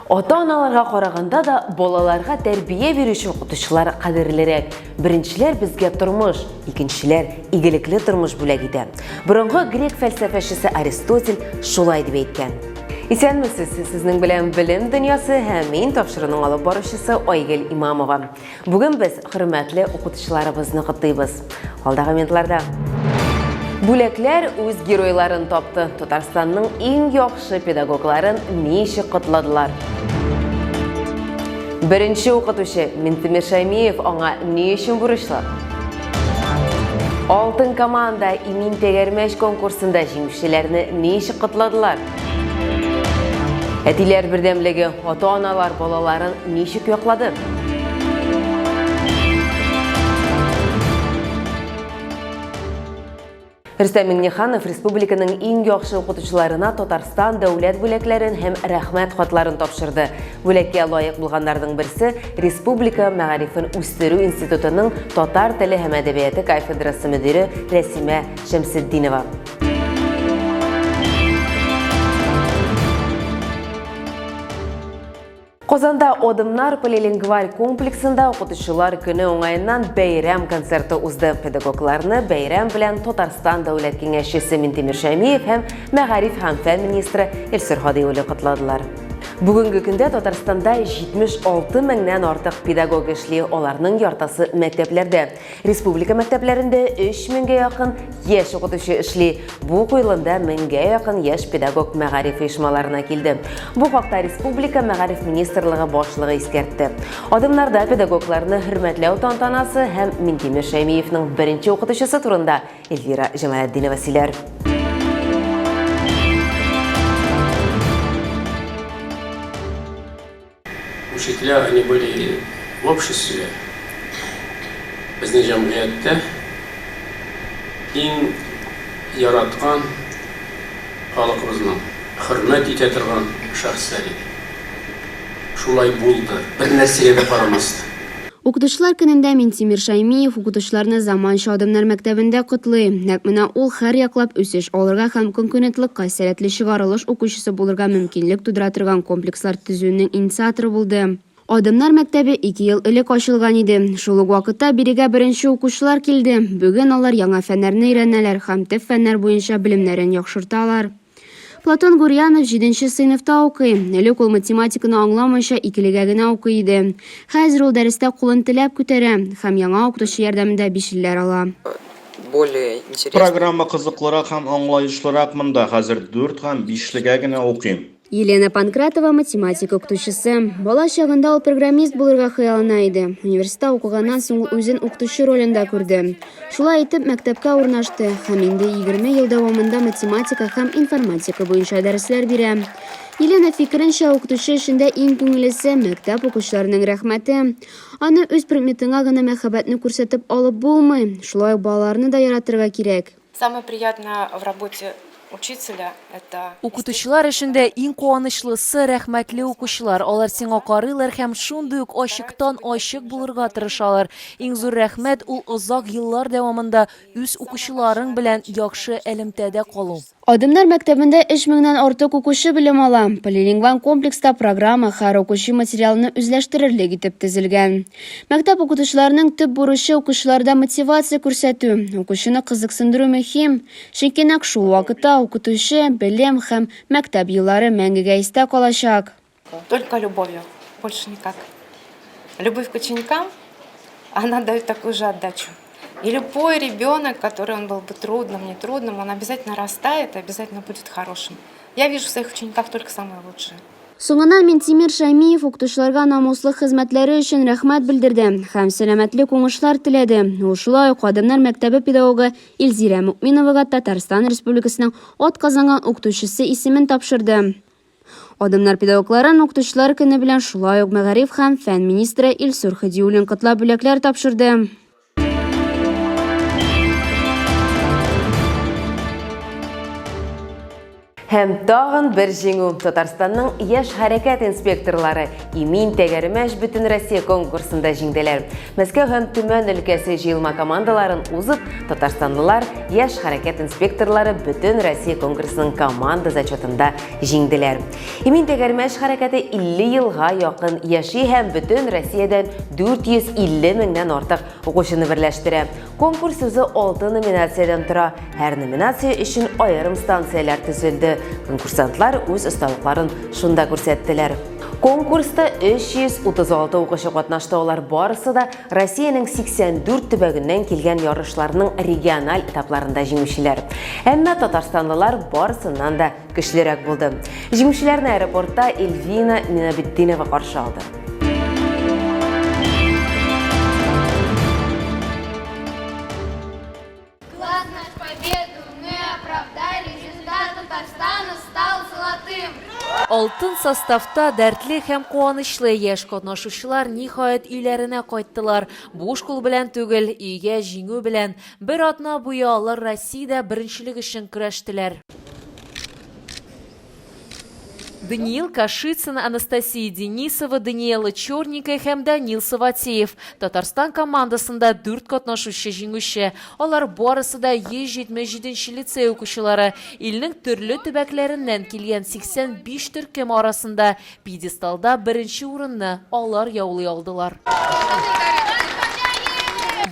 Ата-аналарга караганда да балаларга тәрбия бирүче укытучылар кадерлерәк. Беренчеләр безгә тормыш, икенчеләр игелекле тормыш бүләк итә. Борынгы грек фәлсәфәчесе Аристотель шулай дип әйткән. Исәнмесез, сезнең белән Белем дөньясы һәм мин тапшыруның алып баручысы Айгөл Имамова. Бүген без хөрмәтле укытучыларыбызны котлыйбыз. Алдагы минутларда Бүләкләр үз геройларын тапты. Татарстанның иң яхшы педагогларын ничек котладылар? Беренче укытучы Минтимер Шаймиев аңа ни өчен бурычлы? Алтын команда Имин тәгәрмәч конкурсында җиңүчеләрне ничек котладылар? Әтиләр бердәмлеге, ата-аналар балаларын ничек яклады? Рөстәм Миңнеханов республиканың иң яхшы укытучыларына Татарстан дәүләт бүләкләрен һәм рәхмәт хатларын тапшырды. Бүләккә лаек булганнарның берсе Республика мәгарифен үстерү институтының татар теле һәм әдәбияты кафедрасы мөдире Рәсимә Шәмсетдинова. Казанда Адымнар полилингваль комплексында укытучылар көне уңаеннан бәйрәм концерты узды. Педагогларны бәйрәм белән Татарстан Дәүләт Киңәшчесе Минтимер Шәймиев һәм мәгариф һәм фән министры Илсур Һадиуллин котладылар. Бүгенге көндә Татарстанда 76 меңнән артык педагог эшли, аларның яртысы мәктәпләрдә. Республика мәктәпләрендә 3 меңгә якын яшь укытучы эшли. Бу уку елында меңгә якын яшь педагог мәгариф оешмаларына килде. Бу хакта республика мәгариф министрлыгы башлыгы искәртте. Адымнарда педагогларны хөрмәтләү тантанасы һәм Минтимер Шәймиевның беренче укытучысы турында Эльвира Җамалетдинова сөйләр. Учителя, они были в обществе, безнең җәмгыятьтә иң яраткан халкыбызның хөрмәт итә торган шәхесләр иде. Шулай булды, бер нәрсәгә дә карамастан. Укытучылар көнендә Минтимер Шәймиев укытучыларны заманча адымнар мәктәбендә котлый. Нәкъ менә ул һәрьяклап үсеш алырга һәм конкурентлыкка сәләтле чыгарылыш укучысы булырга мөмкинлек тудыра торган комплекслар төзүнең инициаторы булды. Адымнар мәктәбе ике ел элек ачылган иде. Шул ук вакытта бирегә беренче укучылар килде. Бүген алар яңа фәннәрне өйрәнәләр һәм төп фәннәр буенча белемнәрен яхшырталар. Платон Гурьянов җиденче сыйныфта укый. Элек ул математиканы аңламыйча икелегә генә укый иде. Хәзер ул дәрестә кулын теләп күтәрә һәм яңа укытучы ярдәмендә бишлеләр ала. Более интересно. Программа кызыклырак һәм аңлаешлырак монда, хәзер дүрт һәм бишлегә генә укыйм. Елена Панкратова, математика укытучысы. Бала чагында ул программист булырга хыяллана иде. Университетта укыганнан соң ул үзен укытучы ролендә күрде. Шулай итеп, мәктәпкә урнашты һәм инде 20 ел дәвамында математика һәм информатика буенча дәресләр бирә. Елена фикеренчә, укытучы эшендә иң күңеллесе, мәктәп укучыларының рәхмәте. Аны үз предметыңа гына мәхәббәтне күрсәтеп алып булмый, шулай ук балаларны да яратырга кирәк. Самое приятное в работе учителя, это. Укытучылар эшендә иң куанычлысы, рәхмәтле укучылар. Алар сиңа карыйлар һәм шундый ук ачыктан-ачык булырга тырышалар. Иң зур рәхмәт, ул озак еллар дәвамында үз укучыларың белән яхшы элемтәдә калу. Адымнар мәктәбендә өч меңнән артык укучы белем ала. Полилингваль комплекста программа һәр укучы материалны үзләштерерлек итеп төзелгән. Мәктәп укытучыларының төп бурычы укучыларда мотивация күрсәтү. Укучыны кызыксындыру мөһим, чөнки нәкъ шул вакытта укытучы, белем һәм мәктәп еллары мәңгегә истә калачак. Только любовью, больше никак. Любовь к ученикам, она дает такую же отдачу. И любой ребенок, который он был бы трудным, нетрудным, он обязательно растает и обязательно будет хорошим. Я вижу в своих учениках только самое лучшее. Соңыннан Минтимер Шәймиев укытучыларга намуслы хезмәтләре өчен рәхмәт белдерде һәм сәламәтлек, уңышлар теләде. Ул шулай ук Адымнар мәктәбе педагогы Илзирә Мөэминовага Татарстан Республикасының атказанган укытучысы исемен тапшырды. Адымнар педагогларын Укытучылар көне белән шулай ук мәгариф һәм фән министры Илсур Һадиуллин котлап бүләкләр тапшырды. Һәм тагын бер җиңү! Татарстанның яшь хәрәкәт инспекторлары Имин тәгәрмәч Бөтенроссия конкурсында җиңделәр. Мәскәү һәм Төмән өлкәсе җыелма командаларын узып, татарстанлылар яшь хәрәкәт инспекторлары Бөтенроссия конкурсының команда зачетында җиңделәр. Имин тәгәрмәч хәрәкәте 50 елга якын яши һәм бөтен Россиядән 450 меңнән артык укучыны берләштерә. Конкурс үзе алты номинациядән тора. Һәр номинация өчен аерым станцияләр төзелде. Конкурсантлар үз осталыкларын шунда күрсәттеләр. Конкурста 336 укучы катнашты. Алар барысы да Россиянең 84 төбәгеннән килгән ярышларның региональ этапларында җиңүчеләр. Әмма татарстанлылар барысыннан да көчлерәк булды. Җиңүчеләрне аэропортта Эльвина Минабетдинова каршы алды. Алтын составта дәртле һәм куанычлы яшь катнашучылар ниһаять өйләренә кайттылар. Буш кул белән түгел, өйгә җиңү белән. Бер атна буе алар Россиядә беренчелек өчен көрәштеләр. Даниил Кашицын, Анастасия Денисова, Даниэла Черненькая һәм Данил Саватеев. Татарстан командасында дүрт катнашучы җиңүче. Алар барысы да 177 нче лицей укучылары. Илнең төрле төбәкләреннән килгән 85 төркем арасында Пьедесталда беренче урынны алар яулый алдылар.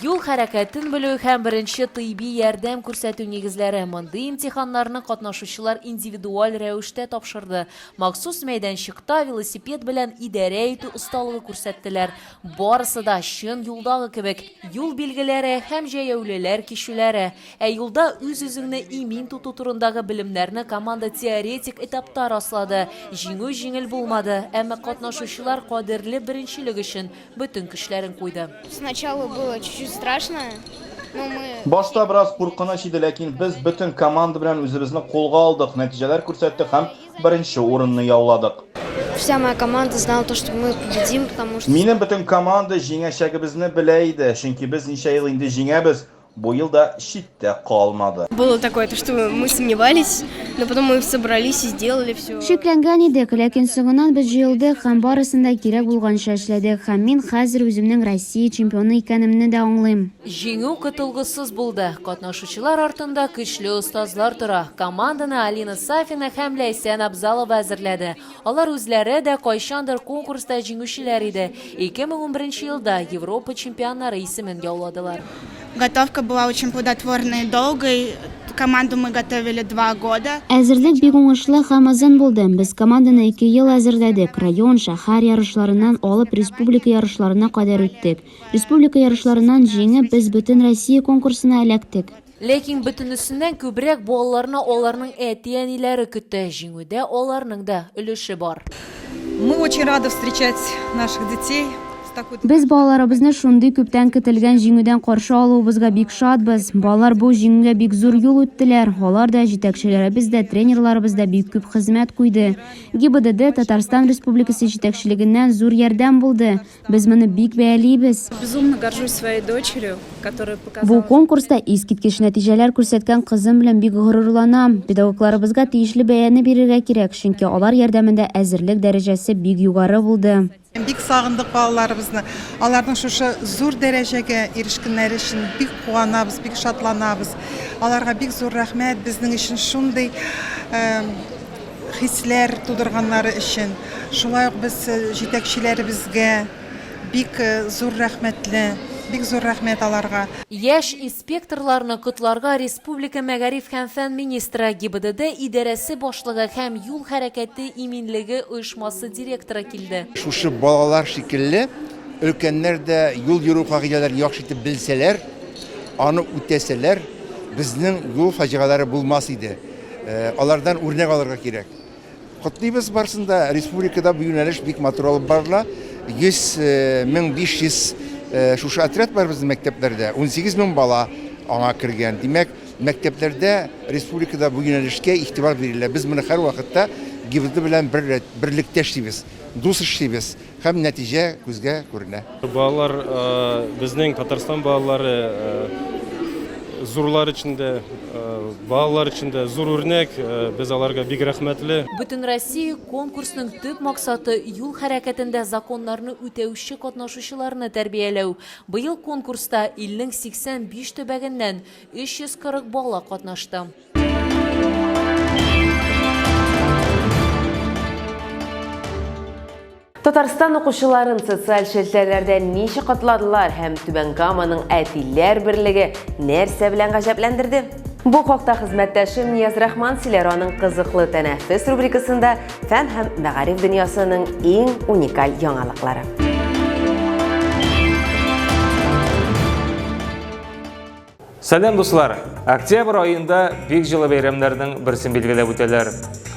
Юл хәрәкәтен белү һәм беренче тыйби ярдәм күрсәтү нигезләре, мондый имтиханнарны катнашучылар индивидуаль рәвештә тапшырды. Махсус мәйданчыкта велосипед белән идарә итү осталыгы күрсәттеләр. Барысы да чын юлдагы кебек, юл билгеләре һәм җәяүлеләр кичүләре. Ә юлда үз-үзеңне имин тоту турындагы белемнәрне команда теоретик этапта раслады. Җиңү җиңел булмады, әмма катнашучылар кадерле беренчелек өчен бөтен көчләрен куйды. Сначала было чуть-чуть страшно, но мы. Башта бераз куркыныч иде, ләкин без бөтен команда белән үзебезне кулга алдык, нәтиҗәләр күрсәттек һәм беренче урынны яуладык. Вся моя команда знала то, что мы победим, потому что. Минем бөтен команда җиңәчәгебезне белә иде, чөнки без ничә ел инде җиңәбез. Бу ел да читтә калмады. Было такое, то что мы сомневались, но потом мы собрались и сделали все. Шикләнгән идек, ләкин соңыннан без җыелдык һәм барысын да кирәк булганча эшләдек һәм мин хәзер үземнең Россия чемпионы икәнемне дә аңлыйм. Җиңү котылгысыз булды. Катнашучылар артында көчле остазлар тора. Команданы Алина Сафина һәм Ләйсән Абзалова әзерләде. Алар үзләре дә кайчандыр конкурста җиңүчеләр иде, 2011 елда Европа чемпионнары исемен яуладылар. Готовка была очень плодотворной и долгой. Команду мы готовили два года. Әзерлек бик уңышлы һәм озын булды. Без команданы ике ел әзерләдек. Район, шәһәр ярышларыннан алып республика ярышларына кадәр үттек. Республика ярышларыннан җиңеп, без Бөтенроссия конкурсына эләктек. Ләкин бөтенесеннән күбрәк балаларны аларның әти-әниләре көтә, җиңүдә аларның да өлеше бар. Мы очень рады встречать наших детей с такой. Без балаларыбызны шундый күптән көтелгән җиңүдән каршы алуыбызга бик шатбыз. Балалар бу җиңүгә бик зур юл үттеләр. Алар да, җитәкчеләребез дә, тренерларыбыз да бик күп хезмәт куйды. ГИБДД, Татарстан Республикасы җитәкчелегеннән зур ярдәм булды. Без моны бик бәялибез. Безумно горжусь своей дочерью, которая показала. Бу конкурста искиткеч нәтиҗәләр күрсәткән кызым белән бик горурланам. Педагогларыбызга тиешле бәяне бирергә кирәк, чөнки алар ярдәмендә әзерлек дәрәҗәсе бик югары булды. Бик сагындык балаларыбызны. Аларның шушы зур дәрәҗәгә ирешкеннәре өчен бик куанабыз, бик шатланабыз. Аларга бик зур рәхмәт, безнең өчен шундый хисләр тудырганнары өчен. Шулай ук без җитәкчеләребезгә бик зур рәхмәтле, бик зур рәхмәт аларга. Яшь инспекторларны котларга республика мәгариф һәм фән министры, ГИБДД идарәсе башлыгы һәм юл хәрәкәте иминлеге оешмасы директоры килде. Шушы балалар шикелле өлкәннәр дә юл йөрү кагыйдәләрен яхшы итеп белсәләр, аны үтәсәләр, безнең юл фаҗигаләре булмас иде. Алардан үрнәк алырга кирәк. Котлыйбыз барсын да, республикада бу юнәлеш бик матур алып барыла. 100 1500 шушы отряд бар безнең мәктәпләрдә, 18 мең бала аңа кергән. Димәк, мәктәпләрдә республикада бу юнәлешкә игътибар бирелә. Без моны һәрвакытта ГИБДД белән берлектә эшлибез, дус эшлибез. Һәм нәтиҗә күзгә күренә. Балалар, безнең Татарстан балалары зурлар өчен дә, балалар өчен дә зур үрнәк. Без аларга бик рәхмәтле. Бөтенроссия конкурсның төп максаты, юл хәрәкәтендә законнарны үтәүче катнашучыларны тәрбияләү. Быел конкурста илнең 85 төбәгеннән 340 бала катнашты. Татарстан укучыларын социаль челтәрләрдә ничек котладылар һәм Түбән Каманың әтиләр берлеге нәрсә белән гаҗәпләндерде? Бу хакта хезмәттәшем Нияз Рахман сөйләр аның кызыклы тәнәфес рубрикасында фән һәм мәгариф дөньясының иң уникаль яңалыклары. Сәлам, дуслар! Октябрь аенда бик җылы бәйрәмнәрнең берсен билгеләп үтәләр.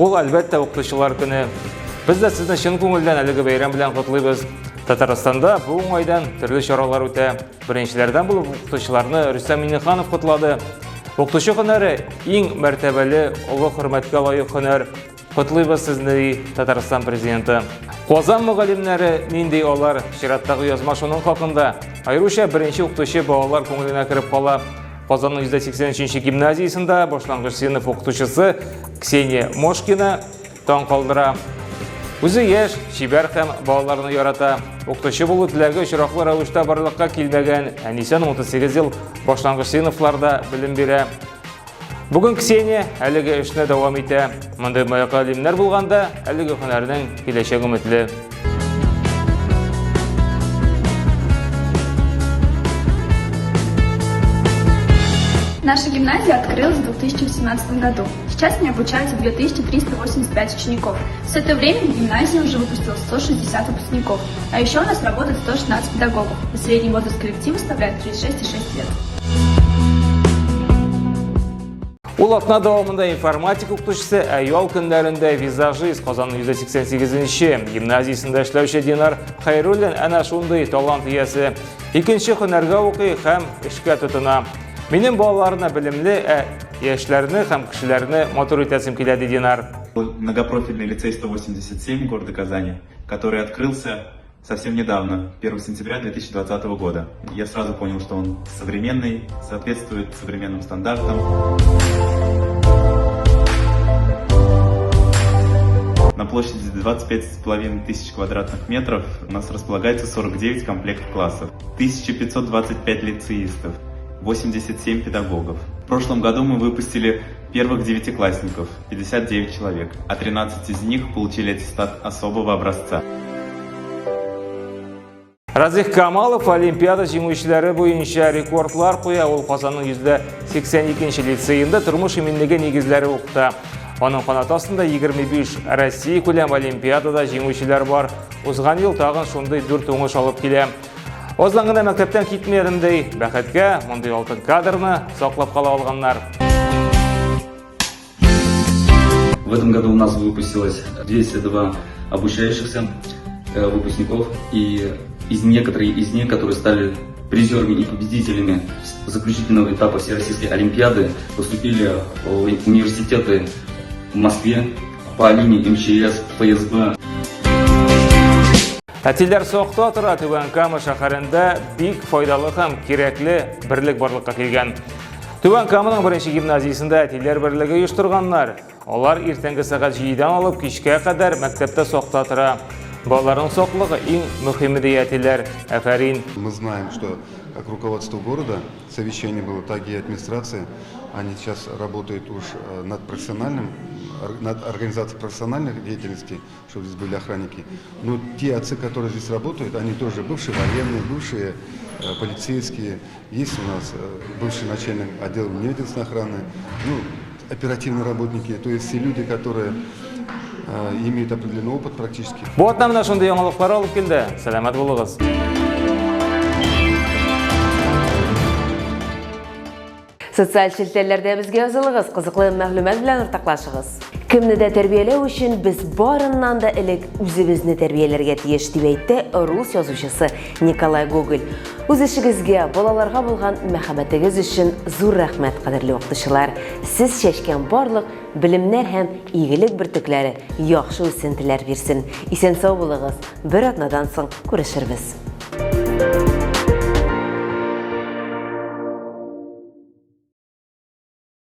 Ул, әлбәттә, укытучылар көне. Без дә сезне чын күңелдән әлеге бәйрәм белән котлыйбыз. Татарстанда бу уңайдан төрле чаралар үтә. Беренчеләрдән булып укытучыларны Рөстәм Миңнеханов котлады. Укытучы һөнәре иң мәртәбәле, олы хөрмәткә лаек һөнәр. Котлыйбыз сезне, ди Татарстан президенты. Казан мөгаллимнәре нинди алар? Чираттагы язма шуның хакында. Аеруча беренче укытучы балалар күңеленә кереп кала. Казанның 183 гимназиясендә башлангыч сыйныф укытучысы Ксения Мошкина таң калдыра. Үзе яшь, чибәр һәм балаларны ярата. Укытучы булу теләге очраклы рәвештә барлыкка килмәгән. Әнисе 38 ел башлангыч сыйныфларда белем бирә. Бүген Ксения әлеге эшне дәвам итә. Мондый мөгаллимнәр булганда, әлеге һөнәрнең киләчәге өметле. Наша гимназия открылась в 2018 году. Сейчас в ней обучаются 2385 учеников. С этого времени гимназия уже выпустила 160 выпускников. А еще у нас работает 116 педагогов. И средний возраст коллектива составляет 36,6 лет. Ул атна дәвамында информатика укытучысы, ә ял көннәрендә визажист Казанның 188-нче гимназиясендә эшләүче Динар Хәйруллин әнә шундый талант иясе. Икенче һөнәргә укый һәм эшкә тотына. Минем балаларны белемле, ә яшьләрне һәм кешеләрне матур итәсем килә, ди Динар. Многопрофильный лицей 187 города Казани, который открылся совсем недавно, 1 сентября 2020 года. Я сразу понял, что он современный, соответствует современным стандартам. На площади 25,5 тысяч квадратных метров у нас располагается 49 комплектов классов, 1525 лицеистов, 87 педагогов. В прошлом году мы выпустили первых девятиклассников, 59 человек, а 13 из них получили аттестат особого образца. Разих Камалов Олимпиада җиңүчеләре буенча рекордлар куя. Ул Казанның 182 лицеенда тормыш иминлеге нигезләре укыта. Аның канаты астында 25 Россия күләм Олимпиадада җиңүчеләр бар. Узган ел тагын шундый 4 уңыш алып килә. Оздан гына мәктәптән китмәдем ди. Бәхеткә, мондый алтын кадрны саклап кала алганнар. В этом году у нас выпустилось 202 обучающихся э, выпускников, и из некоторые из них, которые стали призерами и победителями заключительного этапа Всероссийской Олимпиады, поступили в университеты в Москве по линии МЧС, ФСБ. Әтиләр сакта тора Түбән Кама шәһәрендә бик файдалы һәм кирәкле берлек барлыкка килгән. Түбән Каманың беренче гимназиясендә әтиләр берлеге оештырганнар. Алар иртәнге сәгать 7-дән алып кичкә кадәр мәктәптә сакта тора. Балаларның саклыгы иң мөһиме ди әтиләр. Афәрин. Мы знаем, что как руководство города, совещание было, так и администрация, они сейчас работают уж э, над профессиональным, над организацией профессиональной деятельности, чтобы здесь были охранники. Но те отцы, которые здесь работают, они тоже бывшие военные, бывшие э, полицейские. Есть у нас э, бывший начальник отдела вневедомственной охраны, ну, оперативные работники, то есть все люди, которые э, имеют определенный опыт практически. Бу атна менә шундый яңалыклар алып килде. Сәламәт булыгыз. Социаль челтәрләрдә безгә язылыгыз, кызыклы мәгълүмат белән уртаклашыгыз. Кемне дә тәрбияләү өчен без барыннан да элек үзебезне тәрбияләргә тиеш, дип әйтте рус язучысы Николай Гоголь. Үз эшегезгә, балаларга булган мәхәббәтегез өчен зур рәхмәт, кадерле укытучылар. Сез чәчкән барлык белемнәр һәм игелек бөртекләре яхшы үсентеләр бирсен. Исән-сау булыгыз. Бер атнадан соң күрешербез.